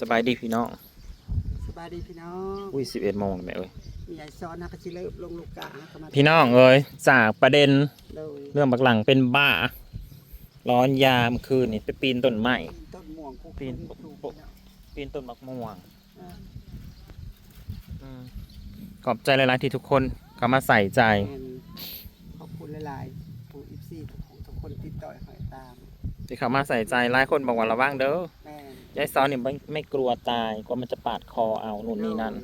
ສະບາຍດີພີ່ນ້ອງ ສະບາຍດີພີ່ນ້ອງ ອຸ້ຍ ສິບເອັດໂມງແມ່ເອີຍ ມີໄອຊອນ ເຮົາກໍຊິເລີ່ມລົງລູກກາ ເຮົາກໍມາ ພີ່ນ້ອງເອີຍ ຈາກປະເດັນ ໂດຍ ເລື່ອງບັກຫຼັງເປັນບ້າ ຮ້ອນຢາ ມື້ຄືນນີ້ໄປປີນຕົ້ນໄມ້ ປີນຕົ້ນມ່ວງ ປີນ ປີນຕົ້ນໝາກມ່ວງ ອ່າ ອືມ ຂອບໃຈຫຼາຍໆ ທີ່ທຸກຄົນເຂົ້າມາໃສ່ໃຈ ແມ່ນ ຂອບຄຸນຫຼາຍໆ ຜູ້ ເອັຟຊີ ທຸກຄົນ ທຸກຄົນຕິດຕໍ່ໃຫ້ຕາມ ທີ່ເຂົ້າມາໃສ່ໃຈ ຫຼາຍຄົນບອກວ່າລະວັງເດີ ແມ່ນ ຍາຍສອນນີ້ໄມ່ ໄມ່ກລັວຕາຍ ກວ່າມັນຈະປາດຄໍເອົາ ໂນ່ນນີ້ນັ້ນ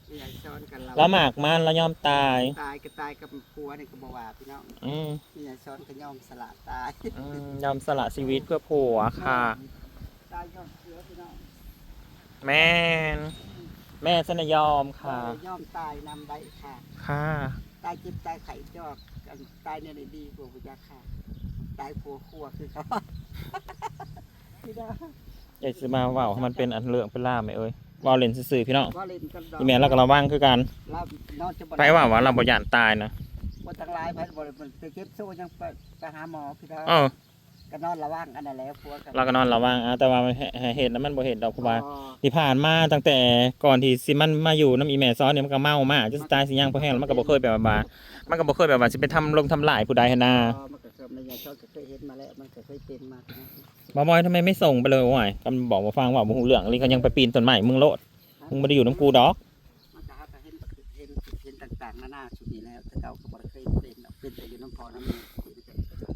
ໂດຍ ຍາຍສອນກັນລະ ລາວໝາກມັນ ລາວຍອມຕາຍ ຕາຍກໍຕາຍກັບຜົວນີ້ກໍບໍ່ວ່າພີ່ນ້ອງ ອືມ ຍາຍສອນກໍຍອມສະຫຼະຕາຍ ອືມ ຍອມສະຫຼະຊີວິດເພື່ອຜົວຄ່ະ ຕາຍຍ້ອນເສືອພີ່ນ້ອງ ແມ່ນ ແມ່ຊັ້ນນະຍອມຄ່ະ ເອີ ຍອມຕາຍນຳໄດ້ຄ່ະ ຄ່ະ ຕາຍເຈັບຕາຍໄຂ້ຈອກ ອັນຕາຍແນວໃດດີກວ່າບໍ່ຢາກຄ່ະ ຕາຍຄົວໆ ຄືເຂົາ ເອີຍ ຊິມາເວົ້າໃຫ້ມັນເປັນອັນເລື່ອງເປັນລາວແມ່ເອີຍ ເວົ້າຫຼິ້ນຊື່ໆ ພີ່ນ້ອງ ເວົ້າຫຼິ້ນກັນດອກ ອີແມ່ລາວກໍລະວັງຄືກັນ ລາວນອນຈະບໍ່ ໃຜວ່າວ່າລາວບໍ່ຢ້ານຕາຍນະ ບໍ່ທັງຫຼາຍ ໃຜບໍ່ໄດ້ໄປເຈັບໂຊຍັງໄປ ໄປຫາໝໍພີ່ນ້ອງ ເອີ ກໍນອນລະວັງອັນນັ້ນແຫຼະ ຜົວກໍ ລາວກໍນອນລະວັງ ອາ ແຕ່ວ່າໃຫ້ ໃຫ້ເຮັດນະ ມັນບໍ່ເຮັດດອກ ເພາະວ່າ ອໍ ທີ່ຜ່ານມາຕັ້ງແຕ່ກ່ອນທີ່ຊິມັນມາຢູ່ນຳອີແມ່ສອນນີ້ ມັນກໍເມົາມາ ຈົນຊິຕາຍຊິຫຍັງ ພໍແຮງແລ້ວມັນກໍບໍ່ເຄີຍແບບວ່າ ມັນກໍບໍ່ເຄີຍແບບວ່າຊິໄປທຳລົງທຳລາຍຜູ້ໃດຫັ້ນນາ ອໍ ມັນກໍເຄີຍ ແມ່ຍາຍສອນກໍເຄີຍເຫັນມາແລ້ວ ມັນກໍເຄີຍເປັນມາ ບອຍ ທຳໄມໄມ່ສົ່ງໄປເລີຍ? ໂອ້ຍ ຄັນບອກບໍ່ຟັງ ເວົ້າບໍ່ຮູ້ເລື່ອງອີ່ຫຼີ ກໍຍັງໄປປີນຕົ້ນໄມ້ມຶງໂລດ ມຶງບໍ່ໄດ້ຢູ່ນຳກູດອກ ມັນກໍ ເຮົາກໍເຫັນ ເຫັນ ເຫັນຕ່າງໆນານາຊຸມນີ້ແລ້ວ ແຕ່ເກົ່າກໍບໍ່ໄດ້ເຄີຍເປັນດອກ ເປັນແຕ່ຢູ່ນຳພໍ່ນຳແມ່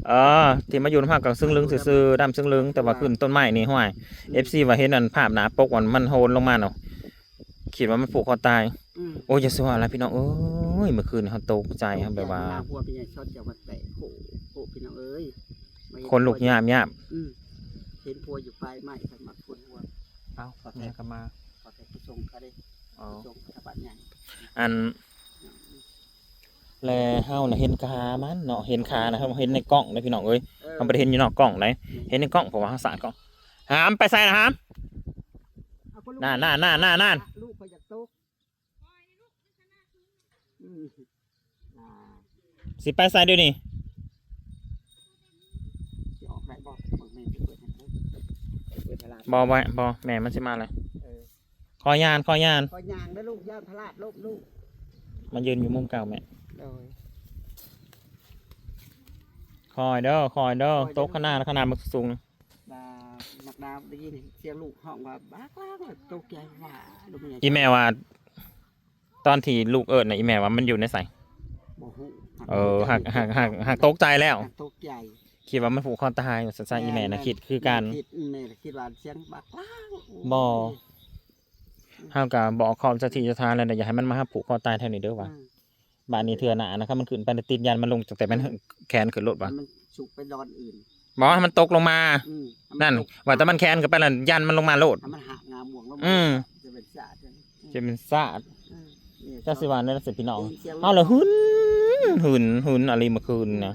ເອີ ທີ່ມາຢູ່ນຳເຮົາກໍຊຶ້ງລຶ້ງຊື່ໆ ດຳຊຶ້ງລຶ້ງ ແຕ່ວ່າຂຶ້ນຕົ້ນໄມ້ນີ້ ຫ້ວຍ ອືມ ເອັຟຊີວ່າເຫັນອັນພາບໜ້າປົກ ມັນ ມັນໂຫນລົງມາເນາະ ຄິດວ່າມັນຜູກຄໍຕາຍ ອືມ ໂອ້ຍ ຢ່າຊິວ່າຫຼາຍພີ່ນ້ອງເອີຍ ມື້ຄືນນີ້ເຮົາຕົກໃຈ ເຮົາແບບວ່າ ຍາມເວລາຫົວແມ່ຍາຍຊອດຈະວ່າແຕກໂຄ ໂຄ ພີ່ນ້ອງເອີຍ ຂົນລຸກຍາບໆ ອືມ ເຫັນຜົວຢູ່ປາຍໄມ້ ຄັນມັກຄົນຫົວ ເອົ້າ ພໍແທ້ ແມ່ກໍມາ ພໍແທ້ໄປສົ່ງເຂົາເດ້ ອໍ ໄປສົ່ງທະບານໃຫຍ່ ອັນ ແລເຮົານະເຫັນຂາມັນເນາະ ເຫັນຂານະ ເຮົາເຫັນໃນກ້ອງເດ້ພີ່ນ້ອງເອີຍ ເອີ ເຮົາບໍ່ໄດ້ເຫັນຢູ່ນອກກ້ອງໃດ ອືມ ເຫັນໃນກ້ອງ ເພາະວ່າເຮົາສາດກ້ອງ ຫາມໄປໃສນະຫາມ ນານໆໆໆໆ ລູກຂ້ອຍຢາກຕົກ ອືມ ອ່າ ຊິໄປໃສດຽວນີ້? ຊິອອກໄດ້ບໍ່? ເບິ່ງແມ່ນຊິເປີດໃຫ້ເບິ່ງ ເປີດໃຫ້ຫຼານ ບໍ່ ບໍ່ ບໍ່ ແມ່ມັນຊິມາແລ້ວ ເອີ ຂໍຍ່າງ ຂໍຍ່າງ ຂໍຍ່າງເດີລູກ ຢ້ານພະລາດລົ້ມລູກ ມາຢືນຢູ່ມຸມເກົ່າແມ່ ໂດຍ ຄ່ອຍເດີ ຄ່ອຍເດີ ຄ່ອຍເດີ ຕົກຂະໜາດ ຂະໜາດມັກສູງ ວ່າ ໝາກນາວໄດ້ຍິນສຽງລູກຮ້ອງວ່າ ບັກລາ ຕົກໃຈວ່າ ອີ່ແມ່ວ່າ ຕອນທີ່ລູກເອີ້ນນະ ອີ່ແມ່ວ່າມັນຢູ່ໃນໃສ? ບໍ່ຮູ້ ເອີ ຫາກ ຫາກ ຫາກ ຫາກຕົກໃຈແລ້ວ ຫາກຕົກໃຈ ຄິດວ່າມັນຜູກຄໍຕາຍວ່າຊັ້ນຊະ ແມ່ນ ອີ່ແມ່ນະຄິດຄືກັນ ແມ່ນ ຄິດ ແມ່ນຄິດວ່າສຽງບັກລາ ບໍ່ ເຮົາກໍບອກຂອບເຈົ້າທີ່ເຈົ້າທາງແລ້ວນະ ຢ່າໃຫ້ມັນມາຫາຜູກຄໍຕາຍແຖວນີ້ເດີວ່າ ອືມ ບາດນີ້ເທື່ອໜ້ານະ ຄັນມັນຂຶ້ນໄປແລ້ວຕິດ ຢ້ານມັນລົງຕັ້ງແຕ່ແມ່ນ ອືມ ແຂນຂຶ້ນໂລດວ່າ ໃຫ້ມັນສຸກໄປດອນອື່ນ ບໍ່ໃຫ້ມັນຕົກລົງມາ ອືມ ນັ້ນ ວ່າແຕ່ມັນແຂນຂຶ້ນໄປແລ້ວ ຢ້ານມັນລົງມາໂລດ ໃຫ້ມັນຫາກງາມວງລົງ ອືມ ຈະເປັນຊາດ ອືມ ຈະເປັນຊາດ ອືມ ຈັກຊິວ່າແນວໃດຊີ້ພີ່ນ້ອງ ເຮົາລະຫຶນ ຫຶນ ຫຶນອີ່ຫຼີມື້ຄືນນະ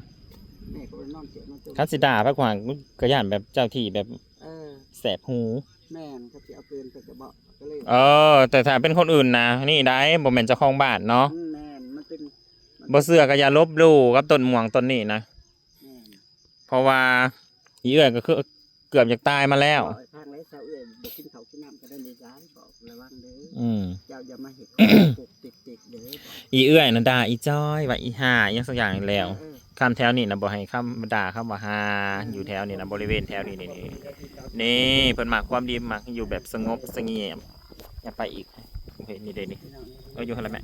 ແມ່ກໍໄປນອນເຈາະນອນໂຈ ຄັນຊິດ່າໄປກວ່າ ກໍຢ້ານແບບເຈົ້າທີ່ແບບ ເອີ ແສບຫູ ແມ່ນ ເຂົາຊິເອົາເກີນ ເພິ່ນກໍບອກ ກໍເລີຍ ເອີ ແຕ່ຖ້າເປັນຄົນອື່ນນະ ນີ້ໄດ໋ ບໍ່ແມ່ນເຈົ້າຂອງບ້ານເນາະ ອືມ ແມ່ນ ມັນເປັນ ບໍ່ເຊື່ອກໍຢ່າລົບຫຼູ່ກັບຕົ້ນມ່ວງຕົ້ນນີ້ນະ ແມ່ນ ເພາະວ່າອີເອື້ອຍກໍຄືເກືອບຢາກຕາຍມາແລ້ວ ເວົ້າໃຫ້ຟັງແລ້ວ ຊາວເອື້ອຍບໍ່ກິນເຂົ້າກິນນ້ຳກໍໄດ້ຫຼາຍ ບອກລະວັງເດີ ອືມ ເຈົ້າຢ່າມາເຮັດຂອງປົກເປັກເປັກເດີ ບອກ ອີເອື້ອຍນະດ່າອີຈ້ອຍວ່າອີຫ່າ ອີຫຍັງສັກຢ່າງນີ້ແລ້ວ ເອີ ຄຳແຖວນີ້ນະບໍ່ໃຫ້ຄຳ ດ່າຄຳວ່າຫ່າ ເອີ ຢູ່ແຖວນີ້ນະ ບໍລິເວນແຖວນີ້ນີ້ ນີ້ ນີ້ ເພິ່ນມັກຄວາມດີ ມັກຢູ່ແບບສະຫງົບສະຫງຽມ ຢ່າໄປອີກ ເຫັນນີ້ເດ້ນີ້ ເອີ ຢູ່ຫັ້ນລະແມ່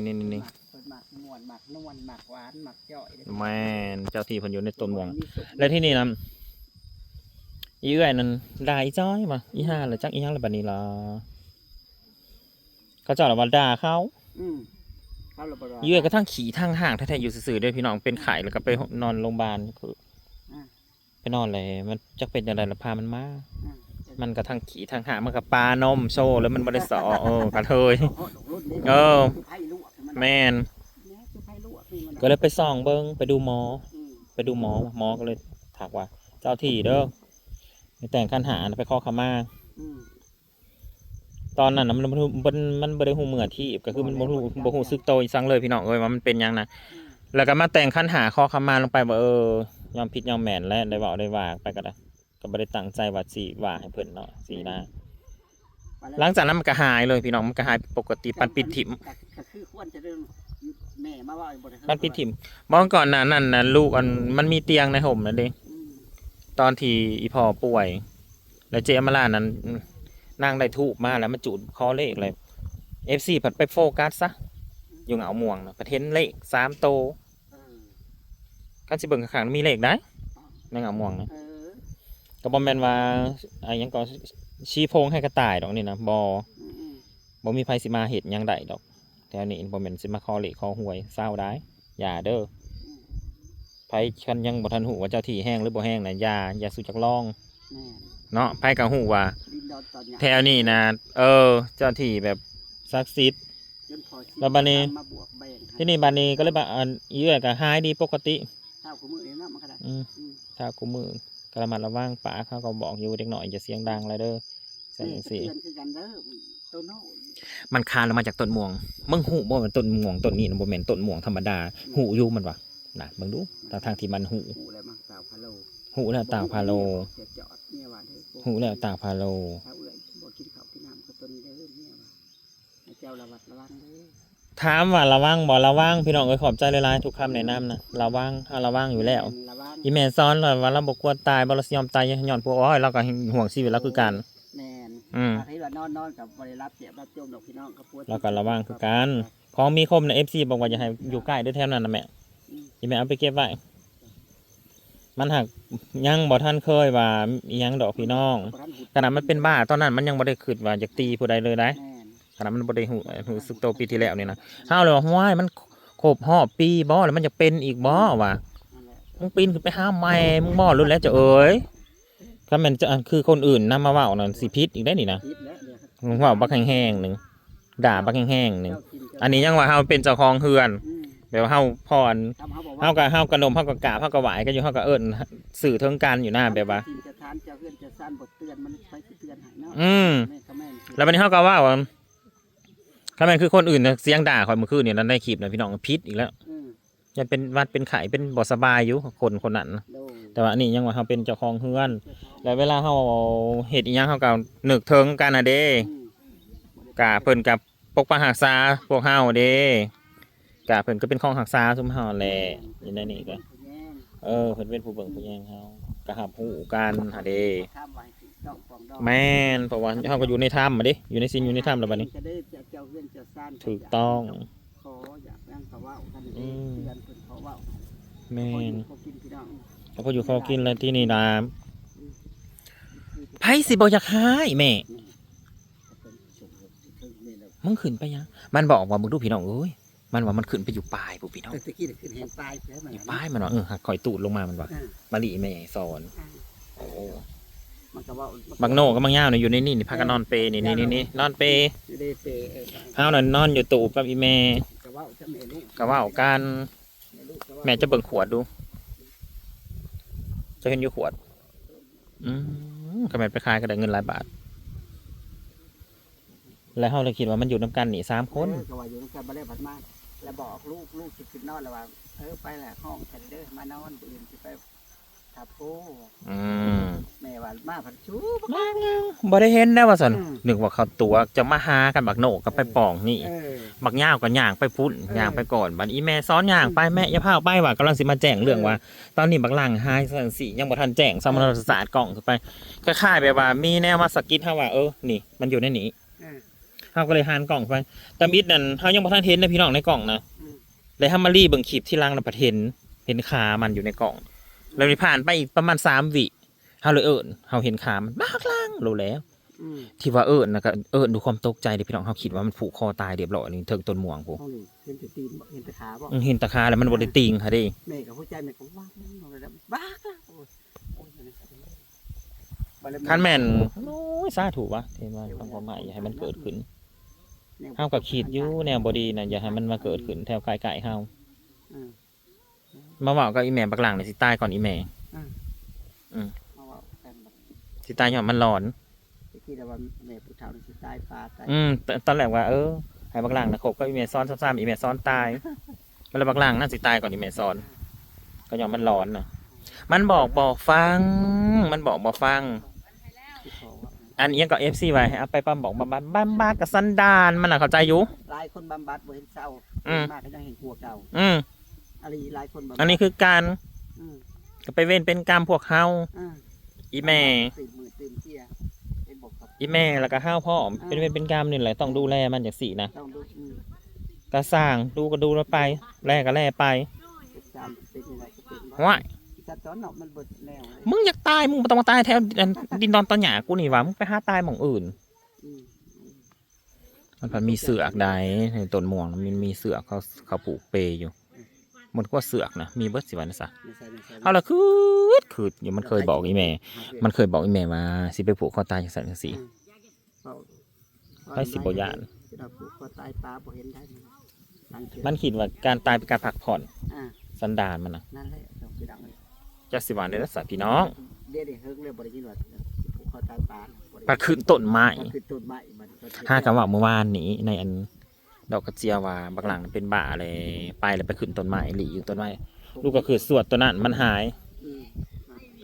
ນີ້ໆໆໆ ມັກ ເພິ່ນມັກມ່ວນ ມັກນວນ ມັກຫວານ ມັກຈ້ອຍເດ້ ແມ່ນ ເຈົ້າທີ່ເພິ່ນຢູ່ໃນຕົ້ນມ່ວງ ແລ້ວທີນີ້ນະ ອີເອື້ອຍນັ້ນດ່າອີຈ້ອຍວ່າ ອີຫ່າລະຈັກອີຫຍັງລະບາດນີ້ລະ ເຂົາເຈົ້າລະວ່າດ່າເຂົາ ອືມ ເຂົາລະບໍ່ວ່າ ອີເອື້ອຍກໍທັງຂີ້ທັງຮ້າງແທ້ໆ ຢູ່ຊື່ໆເດ້ພີ່ນ້ອງ ເປັນໄຂ້ແລ້ວກໍໄປນອນໂຮງບານ ອ່າ ໄປນອນແລ້ວ ມັນຈັກເປັນຈັ່ງໃດລະພາມັນມາ ອືມ ມັນກໍທັງຂີ້ທັງຮ້າງ ມັນກໍປານົມໂຊແລ້ວ ມັນບໍ່ໄດ້ສໍ້ ເອີ ກະເທີຍ ເອີ ແມ່ນ ກໍເລີຍໄປສ່ອງເບິ່ງ ໄປດູໝໍ ອືມ ໄປດູໝໍ ໝໍກໍເລີຍທັກວ່າ ເຈົ້າທີ່ເດີ ໄປແຕ່ງຂັນຫ້າ ໄປຂໍຂະມາ ອືມ ຕອນນັ້ນນະ ມັນ ມັນ ມັນບໍ່ໄດ້ຮູ້ເມື່ອທີບ ກໍຄືມັນບໍ່ຮູ້ ບໍ່ຮູ້ສຶກໂຕອີ່ສັງເລີຍພີ່ນ້ອງເອີຍ ວ່າມັນເປັນຫຍັງນະ ອືມ ແລ້ວກໍມາແຕ່ງຂັນຫ້າຂໍຂະມາລົງໄປວ່າ ເອີ ຍອມຜິດຍອມແມ່ນແຫຼະ ໄດ້ເວົ້າໄດ້ວ່າໄປກໍໄດ້ ກໍບໍ່ໄດ້ຕັ້ງໃຈວ່າຊິວ່າໃຫ້ເພິ່ນເນາະຊີ້ນະ. ຫຼັງຈາກນັ້ນມັນກໍຫາຍເລີຍພີ່ນ້ອງ ມັນກໍຫາຍເປັນປົກກະຕິ ປັນປິດຖິ້ມ ກໍ ກໍຄືຄວນຈະເດີນ ແມ່ມາເວົ້າບໍ່ໄດ້ ປັນປິດຖິ້ມ. ບໍ່ ກ່ອນໜ້ານັ້ນນະ ລູກອັນ ມັນມີຕຽງໃນຮົ່ມນັ້ນເດ້ ອືມ ຕອນທີ່ອີ່ພໍ່ປ່ວຍ ແລ້ວເຈອຳມາລານັ້ນ ນາງໄດ້ທູບມາ ແລ້ວມາຈູດຂໍເລກ ແລ້ວເອັຟຊີພັດໄປໂຟກັສຊະ ຢູ່ເຫງົາມ່ວງນະ ພັດເຫັນເລກສາມໂຕ. ເອີ ຄັນຊິເບິ່ງຂ້າງໆ ມີເລກໃດ ໃນເຫງົາມ່ວງນະ. ເອີ ກໍບໍ່ແມ່ນວ່າ ອາ ຫຍັງກໍ ຊີ້ໂພງໃຫ້ກະຕ່າຍດອກນີ້ນະ ບໍ່ ອືມໆ ບໍ່ມີໃຜຊິມາເຮັດຫຍັງໄດ້ດອກ ແຖວນີ້ບໍ່ແມ່ນຊິມາຂໍເລກຂໍຫວຍ ເຊົາໄດ້ ຢ່າເດີ. ອືມ ໃຜຄັນຍັງບໍ່ທັນຮູ້ວ່າເຈົ້າທີ່ແຮງຫຼືບໍ່ແຮງນະ ຢ່າ ຢ່າສູ່ຈັກລອງ ແມ່ນ ເນາະ. ໃຜກໍຮູ້ວ່າ ດິນດອນຕອນຫຍັງ ແຖວນີ້ນະ ເອີ ເຈົ້າທີ່ແບບສັກສິດ ແລ້ວບາດນີ້ ມາບວກແບ່ງໃຫ້ ທີນີ້ບາດນີ້ກໍເລີຍວ່າ ອັນ ອີເອື້ອຍກໍຫາຍດີປົກກະຕິ ເຊົ້າຄູ່ມື້ນີ້ເນາະ ມັນກໍໄດ້ ອືມ ອືມ ເຊົ້າຄູ່ມື້ ກໍລະມັດລະວັງ ປາກເຮົາກໍບອກຢູ່ ເດັກນ້ອຍຢ່າສຽງດັງຫຼາຍເດີ ຊັ້ນຈັ່ງຊີ້ ນີ້ກໍເຕືອນຄືກັນເດີ ໂຕໂນ້ ມັນຄານລົງມາຈາກຕົ້ນມ່ວງ. ມຶງຮູ້ບໍ່ວ່າຕົ້ນມ່ວງຕົ້ນນີ້ນະ ບໍ່ແມ່ນຕົ້ນມ່ວງທຳມະດາ ອືມ ຮູ້ຢູ່ມັນວ່າ ນະ ເບິ່ງດູ ທັງໆທີ່ມັນຮູ້ ຮູ້ແລ້ວມັນຕາວພາໂລ ຮູ້ແລ້ວຕາວພາໂລ ບໍ່ຮູ້ເມຍວ່າຈະຈອດ ເມຍວ່າເດີ ຮູ້ແລ້ວຕາວພາໂລ ເອົາເອື້ອຍ ບໍ່ກິນເຂົ້າກິນນ້ຳກັບຕົນນີ້ເດີ ເມຍວ່າ ໃຫ້ເຈົ້າລະມັດລະວັງເດີ. ຖາມວ່າລະວັງບໍ່? ລະວັງ ພີ່ນ້ອງເອີຍ. ຂອບໃຈຫຼາຍໆ ທຸກຄຳແນະນຳນະ ລະວັງ ເຮົາລະວັງຢູ່ແລ້ວ. ແມ່ນ ລະວັງ. ອີແມ່ສອນລະວ່າລາວບໍ່ກວນຕາຍບໍ່? ລາວຊິຍອມຕາຍຍ້ອນຜົວ? ໂອ້ຍ ລາວກໍຫ່ວງຊີວິດລາວຄືກັນ. ແມ່ນ. ອືມ ຖ້າເຫັນວ່ານອນ ນອນກໍບໍ່ໄດ້ຫຼັບແຈບຫຼັບຈົມດອກ ພີ່ນ້ອງ. ກໍຜົວ ລາວກໍລະວັງຄືກັນ. ຂອງມີຄົມນະ ເອັຟຊີ ບອກວ່າຢ່າໃຫ້ຢູ່ໃກ້ເດີ ແຖວນັ້ນນະແມ່. ອືມ ອີແມ່ເອົາໄປເກັບໄວ້. ມັນຫາກຍັງບໍ່ທັນເຄີຍວ່າອີ່ຫຍັງດອກພີ່ນ້ອງ. ຂະໜາດມັນເປັນບ້າຕອນນັ້ນ ມັນຍັງບໍ່ໄດ້ຄິດວ່າຢາກຕີຜູ້ໃດເລີຍໄດ໋. ແມ່ນ. ຂະໜາດມັນບໍ່ໄດ້ຮູ້ ຮູ້ສຶກໂຕປີທີ່ແລ້ວນີ້ນະ. ເຮົາເລີຍວ່າ ຫ້ວຍ ມັນຄົບຮອບປີບໍ່ ແລ້ວມັນຈະເປັນອີກບໍ່ ອືມ ວ່າ. ນັ້ນແຫຼະ. ມຶງປີນຂຶ້ນໄປຫາແມ່ມຶງບໍ່ ລຸ້ນແລ້ວເຈົ້າເອີຍ. ຄັນແມ່ນຈະ ຄືຄົນອື່ນນຳມາເວົ້ານັ້ນ ຊິຜິດອີກໄດ໋ນີ້ນະ. ຜິດແລ້ວ ເວົ້າບັກແຮງໆໜຶ່ງ ດ່າບັກແຮງໆໜຶ່ງ. ເຈົ້າຖິ່ນເຈົ້າ ອັນນີ້ຍັງວ່າເຮົາເປັນເຈົ້າຂອງເຮືອນ ອືມ ແບບວ່າເຮົາຜ່ອນ ເຮົາກໍ ເຮົາກໍນົບ ເຮົາກໍກາບ ເຮົາກໍໄຫວ້ກັນຢູ່ ເຮົາກໍເອີ້ນຊື່ເຖິງກັນຢູ່ນະ ແບບວ່າ ເຈົ້າຖິ່ນເຈົ້າຖານ ເຈົ້າເຮືອນເຈົ້າຊານ ບໍ່ເຕືອນມັນ ໃຜຊິເຕືອນໃຫ້ເນາະ. ອືມ ແມ່ນກໍແມ່ນ. ແລ້ວບັດນີ້ເຮົາກໍເວົ້າ ຄັນແມ່ນຄືຄົນອື່ນນະ ສຽງດ່າຂ້ອຍມື້ຄືນນີ້ນະ ໃນຄລິບນະ ພີ່ນ້ອງ ຜິດອີກແລ້ວ. ອືມ ຢ້ານເປັນຫວັດເປັນໄຂ້ ເປັນບໍ່ສະບາຍຢູ່ ຄົນຄົນນັ້ນ. ໂດຍ. ແຕ່ວ່າອັນນີ້ຍັງວ່າເຮົາເປັນເຈົ້າຂອງເຮືອນ ແລ້ວເວລາເຮົາເຮັດອີ່ຫຍັງ ເຮົາກໍນຶກເຖິງກັນຫັ້ນເດ້. ອືມ ກະເພິ່ນກໍປົກປັກຮັກສາພວກເຮົາເດ້ ກະເພິ່ນກໍເປັນຂອງຮັກສາຊຸມເຮົາແຫຼະ. ຢູ່ໃນນີ້ກໍ ເອີ ເພິ່ນເປັນຜູ້ເບິ່ງຜູ້ແຍງເຮົາ ກໍຮັບຮູ້ກັນຫັ້ນເດ້. ແມ່ນ ເພາະວ່າເຮົາກໍຢູ່ໃນຖ້ຳຫັ້ນເດ້ ຢູ່ໃນສິນຢູ່ໃນຖ້ຳແລ້ວບັດນີ້. ຖືກຕ້ອງ. ຂໍຢາກຫຍັງກໍເວົ້າກັນເດ້ ອືມ ເຕືອນເພິ່ນຂໍເວົ້າ. ແມ່ນ. ພໍຢູ່ພໍກິນພີ່ນ້ອງ ພໍຢູ່ພໍກິນແລ້ວ ທີນີ້ນະ ອືມ ໃຜຊິບໍ່ຢາກຮ້າຍແມ່? ແມ່ນ. ມຶງຂຶ້ນໄປຫຍັງ? ມັນບອກວ່າ ເບິ່ງດູພີ່ນ້ອງເອີຍ ມັນວ່າມັນຂຶ້ນໄປຢູ່ປາຍພຸ້ນພີ່ນ້ອງ. ແຕ່ຕະກີ້ຂຶ້ນແຮງປາຍແລ້ວມັນ ຢູ່ປາຍມັນວ່າ ເອີ ຫາກຂ້ອຍຕູດລົງມາ ມັນວ່າ. ເອີ ມາລີແມ່ສອນ. ເອີ ໂອ້ ມັນກໍເວົ້າ ບັກໂນກັບບັກຍາວນີ້ຢູ່ໃນນີ້ ນີ້ພາກັນນອນເປນີ້ ນີ້ ນີ້ ນີ້ ນອນເປ ຢູ່ໃນເປ. ເອີ ເຮົານັ້ນນອນຢູ່ຕູບກັບອີແມ່ ກໍເວົ້າກັບແມ່ລູກ ກໍເວົ້າກັນ. ແມ່ເຈົ້າເບິ່ງຂວດດູ ເຈົ້າເຫັນຢູ່ຂວດ? ອືມ ກໍແມ່ນໄປຂາຍກໍໄດ້ເງິນຫຼາຍບາດ ແລ້ວເຮົາເລີຍຄິດວ່າມັນຢູ່ນຳກັນນີ້ສາມຄົນ. ເອີ ກໍວ່າຢູ່ນຳກັນ ບັດແລ້ວບັດມາ ແລ້ວບອກລູກ ລູກຊິຂຶ້ນນອນ ແລ້ວວ່າ ເອີ ໄປແລ້ວ ຮ້ອງກັນເດີ ມານອນ ມື້ອື່ນຊິໄປ ຖ້າໂພ. ອືມ ແມ່ວ່າມາພັດຊູ ມາຍັງ ບໍ່ໄດ້ເຫັນແລ້ວວ່າຊັ້ນ. ອືມ ນຶກວ່າເຂົາຕົວະ ຈະມາຫາກັນ ບັກໂນກໍໄປປ່ອງນີ້. ເອີ ບັກຍາວກໍຍ່າງໄປພຸ້ນ. ເອີ ຍ່າງໄປກ່ອນ ບັດອີແມ່ສອນຍ່າງໄປ ອືມ ແມ່ຢ່າພາວໄປ ວ່າກຳລັງຊິມາແຈ້ງເລື່ອງວ່າ ເອີ ຕອນນີ້ບັກຫຼັ່ງຫາຍຊັ້ນຊີ້ ຍັງບໍ່ທັນແຈ້ງ ສຳມະນາສາດກ້ອງຂຶ້ນໄປ ຄ້າຍໆແບບວ່າມີແນວມາສະກິດເຮົາວ່າ ເອີ ນີ້ມັນຢູ່ໃນນີ້. ເອີ ເຮົາກໍເລີຍຫັນກ້ອງໄປ ຕຳອິດນັ້ນເຮົາຍັງບໍ່ທັນເຫັນເດ້ພີ່ນ້ອງ ໃນກ້ອງນະ. ອືມ ແລ້ວເຮົາມາລີເບິ່ງຄລິບທີຫຼັງນະ ພັດເຫັນ ເຫັນຂາມັນຢູ່ໃນກ້ອງ. ແລ້ວນີ້ຜ່ານໄປອີກປະມານສາມວິ ເຮົາເລີຍເອີ້ນ ເຮົາເຫັນຂາມັນ ບັກຫຼັ່ງ ໂລແລ້ວ. ອືມ ທີ່ວ່າເອີ້ນນະ ກໍເອີ້ນດ້ວຍຄວາມຕົກໃຈເດ້ພີ່ນ້ອງ ເຮົາຄິດວ່າມັນຜູກຄໍຕາຍຮຽບຮ້ອຍ ນີ້ເທິງຕົ້ນມ່ວງພຸ້ນ. ເຫັນແຕ່ຕີນບໍ່ ເຫັນແຕ່ຂາບໍ່? ອືມ ເຫັນແຕ່ຂາ ແລ້ວມັນບໍ່ໄດ້ຕີງຫາເດ້. ແມ່ກໍຫົວໃຈແມ່ກໍວັກ ບັກຫຼັ່ງ ໂອ້ຍ ຄັນແມ່ນ ໂອ້ຍ ສາທຸວະ ທີ່ວ່າທາງຄວາມໝາຍ ຢ່າໃຫ້ມັນເກີດຂຶ້ນ. ເຮົາກໍຄິດຢູ່ແນວບໍ່ດີນະ ຢ່າໃຫ້ມັນມາເກີດຂຶ້ນແຖວໃກ້ໆເຮົາ. ອືມ ມາເວົ້າກັບອີແມ່ບັກຫຼັ່ງນີ້ ຊິຕາຍກ່ອນອີແມ່. ອືມ ອືມ ມາເວົ້າກັນ ຊິຕາຍຍ້ອນມັນຫຼອນ. ຕະກີ້ລະວ່າແມ່ຜູ້ເຖົ້ານີ້ຊິຕາຍປ່າຕາຍ. ອືມ ຕ- ຕອນແລກວ່າ ເອີ ໃຫ້ບັກຫຼັ່ງນະຄົບກັບອີແມ່ສອນຊ້ຳໆ ອີແມ່ສອນຕາຍ ແລ້ວບັກຫຼັ່ງນັ້ນຊິຕາຍກ່ອນອີແມ່ສອນ ກໍຍ້ອນມັນຫຼອນນະ. ມັນບອກບໍ່ຟັງ ມັນບອກບໍ່ຟັງ. ອັນອີ່ຫຍັງກໍ ເອັຟຊີ ວ່າໃຫ້ເອົາໄປບຳບັດ ບຳບັດ ບຳບັດກັບສັນດານມັນນະ ເຂົ້າໃຈຢູ່. ຫຼາຍຄົນບຳບັດບໍ່ເຫັນເຊົາ ອືມ ມາກໍຍັງແຮ່ງກວ່າເກົ່າ. ອືມ ອີ່ຫຼີ ຫຼາຍຄົນບຳບັດ ອັນນີ້ຄືການ ອືມ ກໍໄປເວນເປັນກຳພວກເຮົາ. ອືມ ອີ່ແມ່ ຕື່ມມືຕື່ມເຈຍ ເຫັນບໍ່ຄັບ? ອີ່ແມ່ ແລ້ວກໍເຮົາພ້ອມ ເອີ ເປັນເວນເປັນກຳນີ້ແຫຼະ ຕ້ອງດູແລມັນຈັ່ງຊີ້ນະ. ຕ້ອງດູ ອືມ ກະສ້າງ ດູກໍດູລະໄປ ແລກໍແລໄປ. ເປັນກຳເປັນຈັ່ງໃດກໍເປັນ ໂອ້ຍ ສັດຕອນເນາະ ມັນເບິດແນວເລີຍ. ມຶງຢາກຕາຍ ມຶງບໍ່ຕ້ອງມາຕາຍແຖວ ອັນ ດິນດອນຕອນຫຍ້າກູນີ້ຫວາ ມຶງໄປຫາຕາຍໝ່ອງອື່ນ. ອືມ ມັນພັດມີເຊືອກໃດ໋ ໃນຕົ້ນມ່ວງມັນມີເຊືອກ ເຂົາ ເຂົາຜູກເປຢູ່. ມັນກວ່າເຊືອກນະ ມີເບິດ ຊິວ່າແນວໃດ. ເຮົາລະຄຶດ ຄຶດຢູ່ ມັນເຄີຍບອກອີ່ແມ່ ມັນເຄີຍບອກອີ່ແມ່ວ່າ ຊິໄປຜູກຄໍຕາຍຈັ່ງຊັ້ນຈັ່ງຊີ້. ອືມ ໃຜຊິບໍ່ຢ້ານ ເວລາຜູກຄໍຕາຍປາບໍ່ເຫັນໄດ້. ມັນຄິດວ່າການຕາຍເປັນການພັກຜ່ອນ ອ່າ ສັນດານມັນນະ. ນັ້ນແຫຼະ ຈັກຊິວ່າແນວໃດຊະພີ່ນ້ອງ. ດຽວນີ້ເຫິງແລ້ວບໍ່ໄດ້ຍິນວ່າຜູກຄໍຕາຍປານະ ບໍ່ໄດ້ ພັດຂຶ້ນຕົ້ນໄມ້ ພັດຂຶ້ນຕົ້ນໄມ້ບັດນີ້. ຫາກັນເວົ້າມື້ວານນີ້ໃນອັນ ດອກກະເຈຍວ່າບັກຫຼັງເປັນບ້າແລ້ວ ໄປແລ້ວໄປຂຶ້ນຕົ້ນໄມ້ ຫຼີ້ຢູ່ຕົ້ນໄມ້. ລູກກໍຄືສວດຕົວນັ້ນມັນຫາຍ ອືມ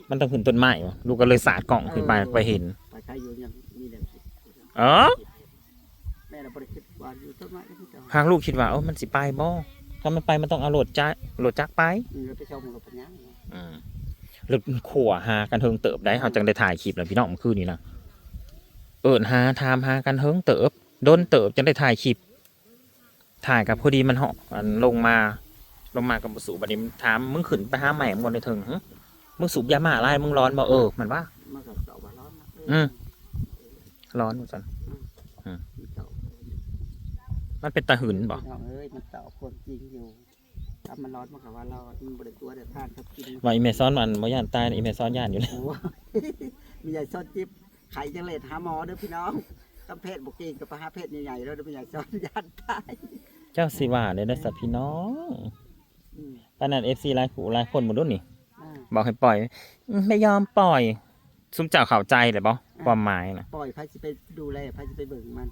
ມັນຕ້ອງຂຶ້ນຕົ້ນໄມ້. ລູກກໍເລີຍສາດກ້ອງຂຶ້ນໄປ ເອີ ໄປເຫັນ ໄປຂາຍຢູ່ຍັງມີແນວຄິດ. ເອີ ແມ່ນລະບໍ່ໄດ້ຄິດວ່າຢູ່ຕົ້ນໄມ້. ຫາກລູກຄິດວ່າ ເອີ ມັນຊິໄປບໍ່ ຖ້າມັນໄປມັນຕ້ອງເອົາລົດຈັກ ລົດຈັກໄປ. ອືມ ລົດໄປສົ່ງ ລົດໄປຍ່າງ. ອືມ ລົດຂົວຫາກັນເຫິງເຕີບໄດ໋ ເຮົາຈັ່ງໄດ້ຖ່າຍຄລິບນະພີ່ນ້ອງ ມື້ຄືນນີ້ນະ. ເອີ້ນຫາ ຖາມຫາກັນເຫິງເຕີບ ດົນເຕີບຈັ່ງໄດ້ຖ່າຍຄລິບ. ຖ່າຍກັບພໍດີມັນເຫາະ ອັນ ລົງມາ ລົງມາກັບບໍ່ສູບ. ບັດນີ້ມັນຖາມ ມຶງຂຶ້ນໄປຫາແມ່ມຶງບໍ່ໃນເທິງ ຫຶ ມຶງສູບຢາມ້າຫຼາຍ ມຶງຫຼອນບໍ່? ເອີ ມັນວ່າ ມັນກໍຕອບວ່າຫຼອນນະ. ເອີ ອືມ ຫຼອນວ່າຊັ້ນ. ອືມ ອືມ ມັນເປັນຕາຫຶງບໍ່? ນ້ອງເອີຍ ມັນຕອບຄວາມຈິງຢູ່. ຖ້າມັນຫຼອນມັນກໍວ່າຫຼອນ ມັນບໍ່ໄດ້ຕົວະເດ້ ທ່ານເຂົາກິນ. ວ່າອີ່ແມ່ສອນມັນບໍ່ຢ້ານຕາຍ ອີ່ແມ່ສອນຢ້ານຢູ່ແລ້ວ. ໂອ້ຍ ແມ່ໃຫຍ່ສອນເຈັບ ໄຂ້ຈັ່ງເລດຫາໝໍເດີພີ່ນ້ອງ. ຄັນແພດບໍ່ເກັ່ງກໍໄປຫາແພດໃຫຍ່ໆເດີ ແມ່ໃຫຍ່ສອນຢ້ານຕາຍ. ເຈົ້າຊິວ່າແນວໃດຊະພີ່ນ້ອງ. ອືມ ປານນັ້ນ ເອັຟຊີ ຫຼາຍຜູ້ຫຼາຍຄົນບໍ່ດຸນີ້ ອ່າ ບອກໃຫ້ປ່ອຍ ອືມ ໄມ່ຍອມປ່ອຍ. ຊຸມເຈົ້າເຂົ້າໃຈແລ້ວບໍ່ ອ່າ ຄວາມໝາຍນະ? ປ່ອຍໃຜຊິໄປດູແລ ໃຜຊິໄປເບິ່ງມັນ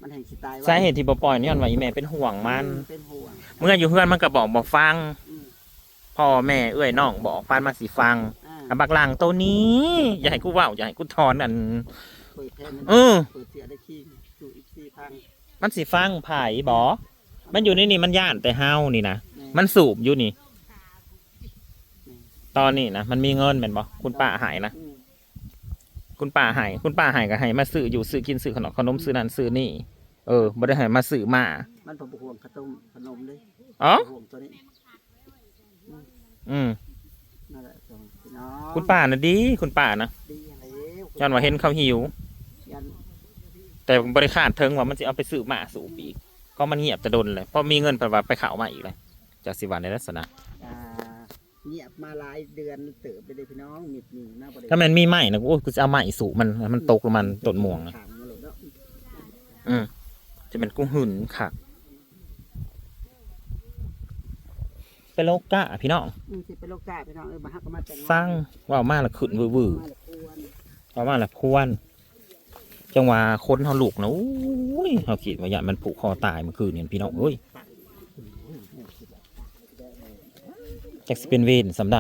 ມັນແຮ່ງຊິຕາຍໄວ. ສາເຫດທີ່ບໍ່ປ່ອຍຍ້ອນວ່າອີ່ແມ່ເປັນຫ່ວງມັນ ອືມ ເປັນຫ່ວງ. ເມື່ອຢູ່ເຮືອນມັນກໍບອກບໍ່ຟັງ. ອືມ ພໍ່ແມ່ເອື້ອຍນ້ອງບອກປານມັນຊິຟັງ. ອ່າ ອາ ບັກຫຼັງໂຕນີ້ ຢ່າໃຫ້ກູເວົ້າ ຢ່າໃຫ້ກູຖອນ ອັນ ເປີດແຜ່ນມັນ ເອີ ເປີດເສຍໄດ້ຄີງ ສູ່ອີກສີ່ພັນ. ມັນຊິຟັງໃຜບໍ? ມັນຢູ່ໃນນີ້ ມັນຢ້ານແຕ່ເຮົານີ້ນະ. ແມ່ນ ມັນສູບຢູ່ນີ້. ແມ່ນ ຕອນນີ້ນະ ມັນມີເງິນແມ່ນບໍ່? ຄຸນປ້າໃຫ້ນະ. ອືມ ຄຸນປ້າໃຫ້ ຄຸນປ້າໃຫ້ກໍໃຫ້ມາຊື້ຢູ່ຊື້ກິນ ຊື້ຂະໜົມ ຂະໜົມ ຊື້ນັ້ນຊື້ນີ້. ເອີ ບໍ່ໄດ້ໃຫ້ມາຊື້ມ້າ. ມັນບໍ່ຫ່ວງຂະຕົ້ມຂະໜົມເດ້. ອໍ ບໍ່ຫ່ວງໂຕນີ້. ອືມ ອືມ ນັ້ນແຫຼະ ພີ່ນ້ອງ. ຄຸນປ້ານະດີ ຄຸນປ້ານະ ດີຫັ້ນແຫຼະ. ຍ້ອນວ່າເຫັນເຂົາຫິວ ຢ້ານ ແຕ່ບໍ່ໄດ້ຄາດເຖິງວ່າມັນຊິເອົາໄປຊື້ມ້າສູບອີກ. ກໍມັນງຽບແຕ່ດົນແຫຼະ ພໍມີເງິນເພິ່ນວ່າໄປເຂົ້າມາອີກແຫຼະ. ຈັກຊິວ່າໃນລັກສະນະ ອ່າ ງຽບມາຫຼາຍເດືອນເຕີບເດ້ພີ່ນ້ອງ. ມິດນີ້ນະ ບໍ່ໄດ້ ຖ້າແມ່ນມີໄມ້ນະ ໂອ້ຍ ກູຊິເອົາໄມ້ສູບມັນ ໃຫ້ມັນຕົກລົງມາຕົ້ນມ່ວງນະ. ອືມ ຈະແມ່ນກູຫຶງຄັກ. ໄປໂລກາພີ່ນ້ອງ. ອືມ ຊິໄປໂລກາພີ່ນ້ອງເອີຍ. ມາຮັກກໍມາແຕ່ງ ສ້າງ ເວົ້າມາລະຂຶ້ນວືໆ ມາລະຄວນ ເວົ້າມາລະຄວນ. ຈັ່ງວ່າຄົນເຮົາລຸກນະ ໂອ້ຍ ເຮົາຄິດວ່າຢ້ານມັນຜູກຄໍຕາຍມື້ຄືນນີ້ພີ່ນ້ອງເອີຍ. ຈັກຊິເປັນເວນສ່ຳໃດ.